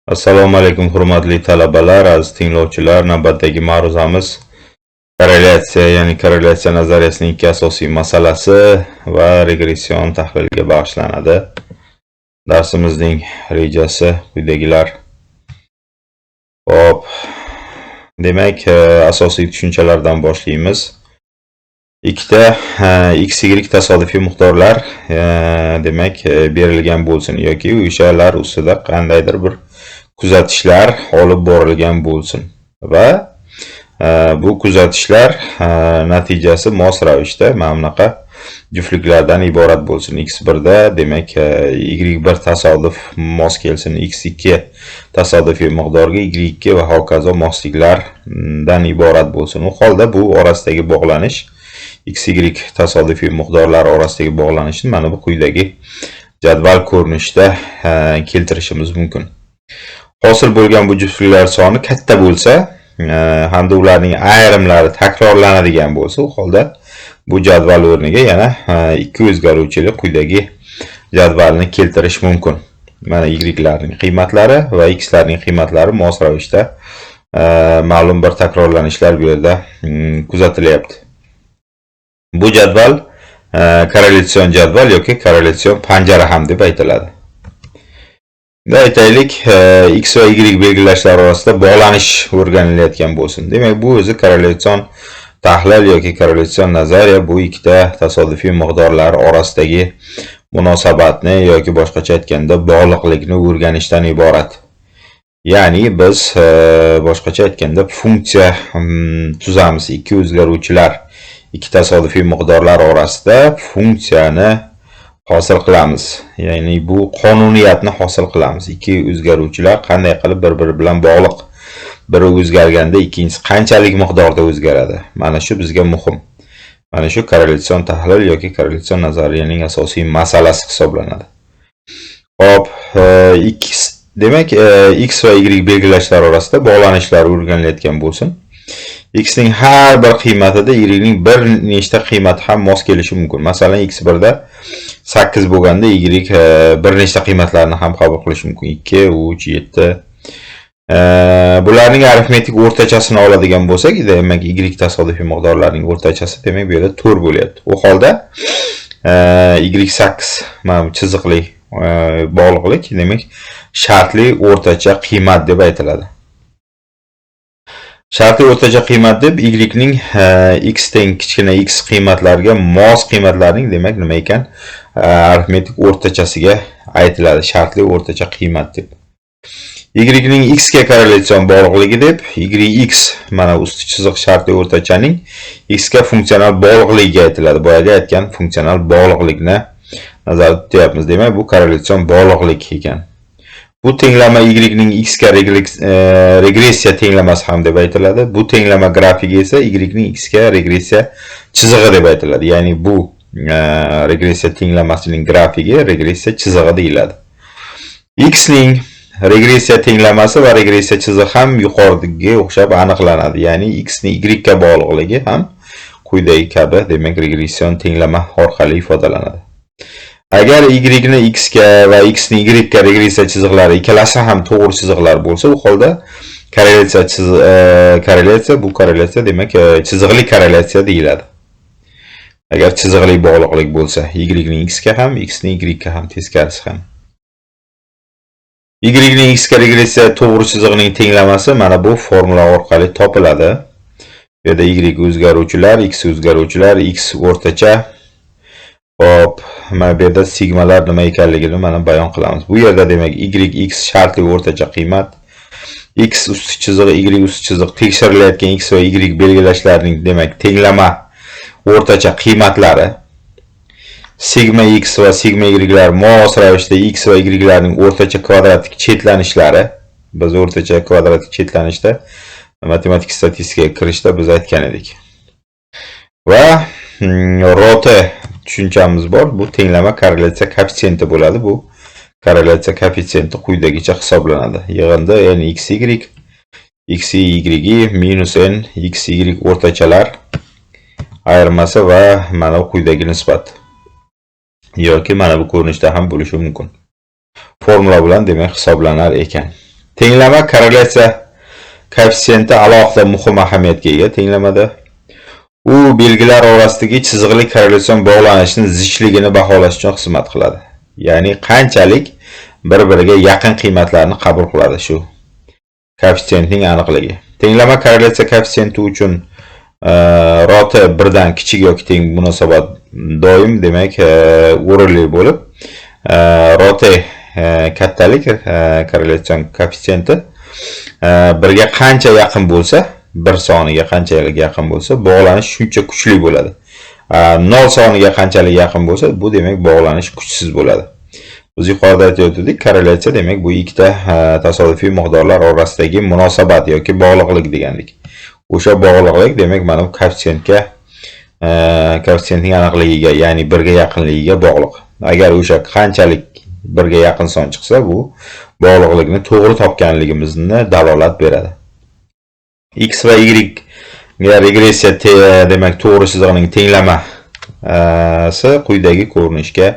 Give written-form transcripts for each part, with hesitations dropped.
Assalomu alaykum, hurmatli talabalar, aziz tinglovchilar. Navbatdagi ma'ruzamiz korrelyatsiya, ya'ni korrelyatsiya nazariyasining ikki asosiy masalasi va regression tahlilga bag'ishlanadi. Darsimizning rejasi quyidagilar. Xo'p, demak, asosiy tushunchalardan boshlaymiz. Ikkita x, y tasodifiy miqdorlar, demak, berilgan bo'lsin yoki o'shalar ustida qandaydir bir kuzatishlar olib borilgan bo'lsin va bu kuzatishlar natijasi mos ravishda mana bunaqa juftliklardan iborat bo'lsin. X1 da, demak, y1 tasodif mos kelsin x2 tasodifiy miqdorga, y2 va hokazo mosliklardan iborat bo'lsin. U holda bu orasidagi bog'lanish, x, y tasodifiy miqdorlari orasidagi bog'lanishni mana bu quyidagi jadval ko'rinishida keltirishimiz mumkin. Hosil bo'lgan bu juftliklar soni katta bo'lsa hamda ularning ayrimlari takrorlanadigan bo'lsa, u holda bu jadval o'rniga yana ikki o'zgaruvchili quyidagi jadvalni keltirish mumkin. Mana y larning qiymatlari va x larning qiymatlari mos ravishda ma'lum bir takrorlanishlar bu yerda kuzatilyapti. Bu jadval korrelятsion jadval yoki korrelятsion panjara ham deb aytiladi. Endi aytaylik, x va y belgilashlar orasida bog'lanish o'rganilayotgan bo'lsin. Demak, bu o'zi korrelятsion tahlil yoki korrelятsion nazariya bu ikkita tasodifiy miqdorlar orasidagi munosabatni yoki boshqacha aytganda bog'liqlikni o'rganishdan iborat. Ya'ni biz boshqacha aytganda funksiya tuzamiz, ikki o'zgaruvchilar, ikki tasodifiy miqdorlar orasida funksiyani hosil qilamiz. Ya'ni bu qonuniyatni hosil qilamiz. Ikki o'zgaruvchilar qanday qilib bir-biri bilan bog'liq? Biri o'zgarganda ikkinchisi qanchalik miqdorda o'zgaradi? Mana shu bizga muhim. Mana shu korrelятsion tahlil yoki korrelятsion nazariyaning asosiy masalasi hisoblanadi. Xo'p, x, demak, x va y belgilashlar orasida bog'lanishlar o'rganilayotgan bo'lsin. X ning har bir qiymatida y ning bir nechta qiymati ham mos kelishi mumkin. Masalan, x1 da 8 bo'lganda y bir nechta qiymatlarni ham qabul qilishi mumkin. 2, 3, 7. Bularning arifmetik o'rtachasini oladigan bo'lsak, demak, y tasodifiy miqdorlarning o'rtachasi, demak, bu yerda 4 bo'lyapti. U holda y 8 mana bu chiziqli bog'liqlik, demak, shartli o'rtacha qiymat deb aytiladi. Shartli o'rtacha qiymat deb y ning x teng kichkina x qiymatlarga mos qiymatlarning, demak, nima ekan, arifmetik o'rtachasiga aytiladi shartli o'rtacha qiymat deb. Y ning x ga korrelятsion bog'liqligi deb y x mana usti chiziq shartli o'rtachaning x ga funksional bog'liqligiga aytiladi. Boyagi aytgan funksional bog'liqlikni nazarda tutyapmiz. Demak, bu korrelятsion bog'liqlik ekan. Bu tenglama y ning x ga regressiya tenglamasi ham deb aytiladi. Bu tenglama grafigi esa y ning x ga regressiya chizig'i deb aytiladi. Ya'ni bu regressiya tenglamasining grafigi regressiya chizig'i deyiladi. X ning regressiya tenglamasi va regressiya chizig'i ham yuqoridagiga o'xshab aniqlanadi. Ya'ni x ning y ga bog'liqligi ham quyidagi kabi, demak, regression tenglama orqali ifodalanadi. Agar y ni x ga va x ni y ga regressiya chiziqlari ikkalasi ham to'g'ri chiziqlar bo'lsa, u holda korrelyatsiya, korrelyatsiya, bu korrelyatsiya, demak, chiziqli korrelyatsiya deyiladi. Agar chiziqli bog'liqlik bo'lsa, y ning x ga ham, x ning y ga ham, teskarisi ham. Y ning x ga regressiya to'g'ri chizig'ining tenglamasi mana bu formula orqali topiladi. Bu yerda y o'zgaruvchilar, x o'zgaruvchilar, x o'rtacha. Xo'p, mana bu yerda sigmalar nima ekanligini mana bayon qilamiz. Bu yerda, demak, y x shartli o'rtacha qiymat, x usti chizig'i, y usti chiziq tekshirilayotgan x va y belgilashlarining, demak, tenglama o'rtacha qiymatlari, sigma x va sigma ylar mos ravishda x va y larning o'rtacha kvadratik chetlanishlari. Biz o'rtacha kvadratik chetlanishda matematik statistikaga kirishda biz aytgan edik. Va rho t tushunchamiz bor. Bu tenglama korrelyatsiya koeffitsiyenti bo'ladi. Bu korrelyatsiya koeffitsiyenti quyidagicha hisoblanadi. Yig'indi n x y x y minus n x y o'rtachalar ayirmasi va mana bu quyidagi nisbat yoki mana bu ko'rinishda ham bo'lishi mumkin. Formula bilan, demak, hisoblanar ekan. Tenglama korrelyatsiya koeffitsiyenti alohida muhim ahamiyatga ega tenglamada. U belgilar orasidagi chiziqli korrelятsion bog'lanishning zichligini baholash uchun xizmat qiladi. Ya'ni qanchalik bir-biriga yaqin qiymatlarni qabul qiladi shu koeffitsiyentning aniqligi. Tenglama korrelyatsiya koeffitsiyenti uchun rota birdan kichik yoki teng munosabat doim demak o'rinli bo'lib, rota kattalik korrelятsion koeffitsiyenti birga qancha yaqin bo'lsa, bir soniga qanchalik yaqin bo'lsa, bog'lanish shuncha kuchli bo'ladi. 0 soniga qanchalik yaqin bo'lsa, bu demak bog'lanish kuchsiz bo'ladi. Biz yuqorida aytib o'tdik, korrelyatsiya demak bu ikkita tasodifiy miqdorlar orasidagi munosabat yoki bog'liqlik degandik. O'sha bog'liqlik demak mana bu koeffitsiyentga, koeffitsiyentning aniqligiga, ya'ni birga yaqinligiga bog'liq. Agar o'sha qanchalik birga yaqin son chiqsa, bu bog'liqlikni to'g'ri topganligimizni dalolat beradi. X va Y ga regressiya demak to'g'ri chizig'ining tenglamasi quyidagi ko'rinishga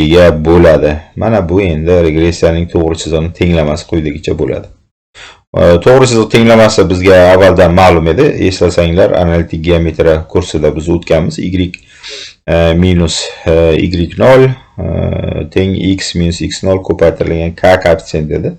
ega bo'ladi. Mana bu endi regressiyaning to'g'ri chizig'ining tenglamasi quyidagicha bo'ladi. To'g'ri chiziq tenglamasi bizga avvaldan ma'lum edi. Eslasanglar, analitik geometriya kursida biz o'tganmiz. Y minus Y0 teng x minus x0 ko'paytirilgan k koeffitsient edi.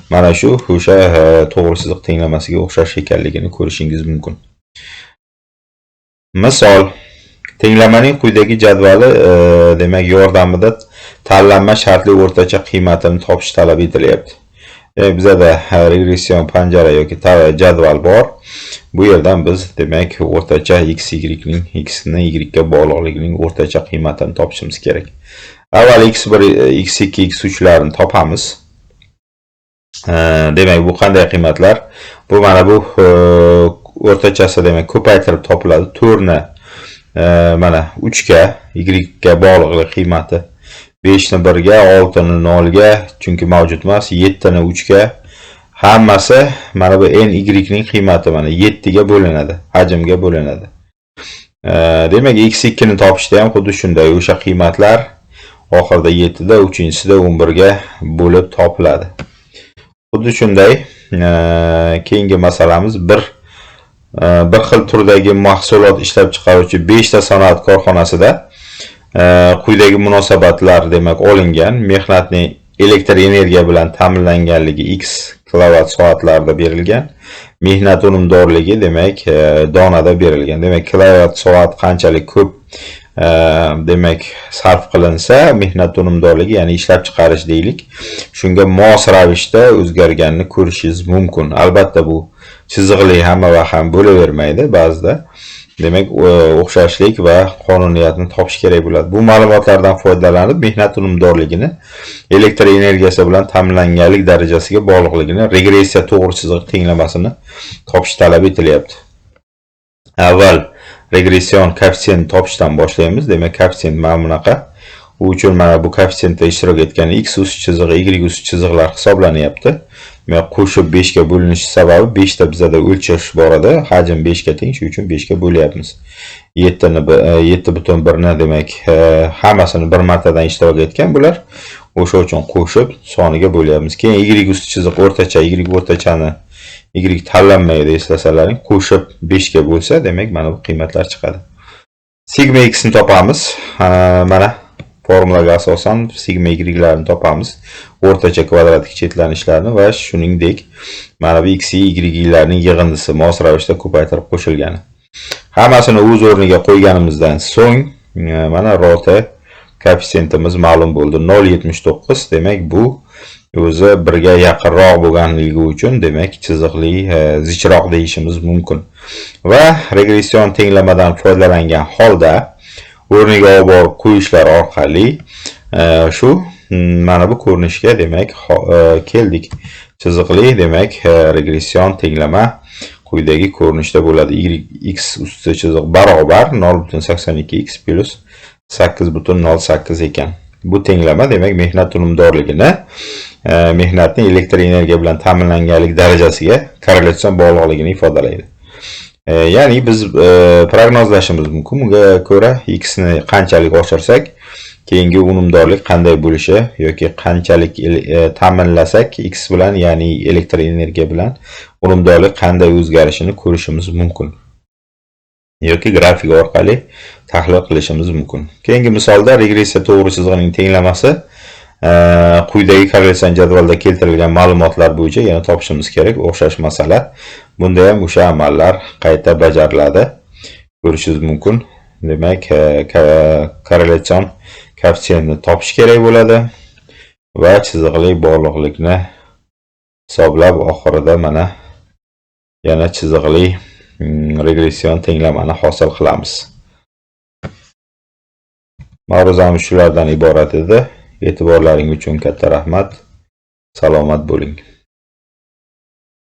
Mana shu o'sha to'g'ri chiziq tenglamasiga o'xshash ekanligini ko'rishingiz mumkin. Misol, tenglamaning quyidagi jadvali demak yordamida tanlanma shartli o'rtacha qiymatini topish talab etilyapti. Demak, bizada regression panjara yoki jadval bor. Bu yerdan biz demak o'rtacha x y ning x ni y ga bog'liqligining o'rtacha qiymatini topishimiz kerak. Avval x1, x2, x3 larni topamiz. Demak, bu qanday qiymatlar? Bu mana bu o'rtachasi demak ko'paytirib topiladi. 4 ni mana 3 ga, y ga bog'liqlik qiymati, 5 ni 1 ga, 6 ni 0 ga, chunki mavjud emas, 7 ni 3 ga, hammasi mana bu n y ning qiymati mana 7 ga bo'linadi, hajmga bo'linadi. Demak, x2 ni topishda ham xuddi shunday o'sha qiymatlar oxirida 7 da, uchinchisida 11 ga bo'lib topiladi. Xuddi shunday keyingi masalamiz bir xil turdagi mahsulot ishlab chiqaruvchi 5 ta sanoat korxonasida quyidagi munosabatlar demak olingan. Mehnatning elektr energiya bilan ta'minlanganligi x kilovat soatlarda berilgan. Mehnat unumdorligi demak donada berilgan. Demak, kilovat soat qanchalik ko'p demak sarf qilinsa, mehnat unumdorligi, ya'ni ishlab chiqarish deylik, shunga mos ravishda o'zgarganini ko'rishingiz mumkin. Albatta bu chiziqli hamma vaqt ham bo'lavermaydi ba'zida. Demak, o'xshashlik va qonuniyatni topish kerak bo'ladi. Bu ma'lumotlardan foydalanib, mehnat unumdorligini elektr energiyasi bilan ta'minlanganlik darajasiga bog'liqligini regressiya to'g'ri chizig'i tenglamasini topish talab etilyapti. Avval regression koeffitsiyentni topishdan boshlaymiz. Demak, koeffitsient mana bunaqa. U uchun mana bu koeffitsiyentda ishtirok etgan x us chizig'i, y us chiziqlar hisoblanyapti. Demak, qo'shib 5 ga bo'linishi sababi 5 ta bizada o'lchash bor edi. Hajm 5 ga teng, shuning uchun 5 ga bo'lyapmiz. 7 ni 7,1 ni demak hammasini bir martadan ishtirok etgan bular. O'sha uchun qo'shib soniga bo'lyapmiz. Keyin y usti chiziq o'rtacha, y o'rtachani y tanlanmaydi eslasalaring, qo'shib 5 ga bo'lsa, demak mana bu qiymatlar chiqadi. Sigma x ni topamiz. Mana formulaga asosan sigma y larni topamiz. O'rtacha kvadratik chetlanishlarni va shuningdek mana bu x, y larning yig'indisi mos ravishda ko'paytirib qo'shilgani. Hammasini o'z o'rniga qo'yganimizdan so'ng mana rota koeffitsiyentimiz ma'lum bo'ldi. 0.79. Demak, bu o'zi birga yaqinroq bo'lganligi uchun demak chiziqli zichroq deyishimiz mumkin. Va regression tenglamadan foydalangan holda o'rniga olib borib qo'yishlar orqali shu mana bu ko'rinishga demak keldik. Chiziqli demak regression tenglama quyidagi ko'rinishda bo'ladi. Y x usti chiziq barobar 0.82 x plus 8.08 ekan. Bu tenglama demak mehnat unumdorligini mehnatning elektr energiya bilan ta'minlanganlik darajasiga korrelятsion bog'liqligini ifodalaydi. Ya'ni biz prognozlashimiz mumkin. Bunga ko'ra x ni qanchalik oshirsak, Keyingi unumdorlik qanday bo'lishi yoki qanchalik ta'minlasak x bilan, ya'ni elektr energiya bilan unumdorlik qanday o'zgarishini ko'rishimiz mumkin. Yoki grafik orqali tahlil qilishimiz mumkin. Keyingi misolda regressiya to'g'ri chizig'ining tenglamasi quyidagi korrelatsion jadvalda keltirilgan ma'lumotlar bo'yicha yana topishimiz kerak. O'xshash masala. Bunda ham o'sha amallar qayta bajariladi. Ko'rishingiz mumkin. Demak, korrelatsion koeffitsiyentni topish kerak bo'ladi va chiziqli bog'liqlikni hisoblab, oxirida mana yana chiziqli regression tenglamani hosil qilamiz. Ma'ruzamiz shulardan iborat edi. E'tiborlaring uchun katta rahmat. Salomat bo'ling.